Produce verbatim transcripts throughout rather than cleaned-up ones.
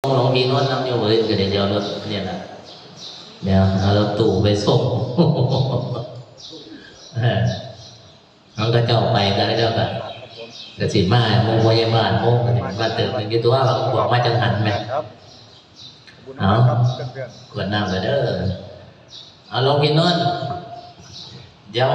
หลวงพี่นนท์นำอยู่ มื้ออื่นก็ได้เดี๋ยวรถเนี่ยนะ เดี๋ยวเอารถตู้ไปส่ง เออ เขาก็เจ้าไปก็แล้วก็ ก็สิมาหมู่พ่อใหญ่บ้านหมู่ก็สิมาเติมเงินอยู่ตัว บอกมาจังหันแหม ครับ เอา ขวดน้ำเลยเด้อ เอาหลวงพี่นนท์ เดี๋ยว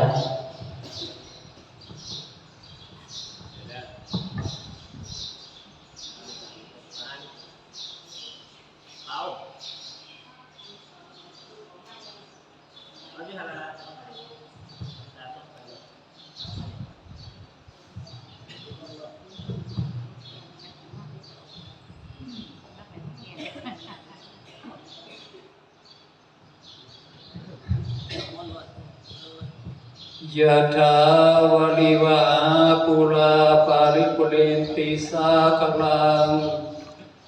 Yathā vārivahā pūrā paripūrenti sāgaraṃ,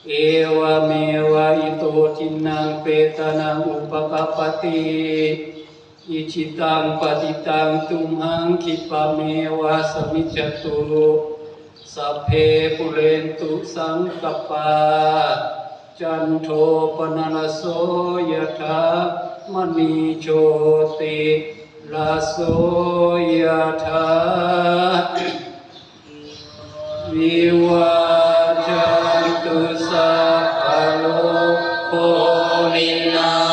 evameva ito dinnaṃ petānaṃ upakappati. Icchitaṃ patthitaṃ tumhaṃ khippameva samijjhatu, sabbe pūrentu saṅkappā, cando paṇṇaraso yathā, maṇi jotiraso yathā. Vivajjantu sabbarogo vinassatu.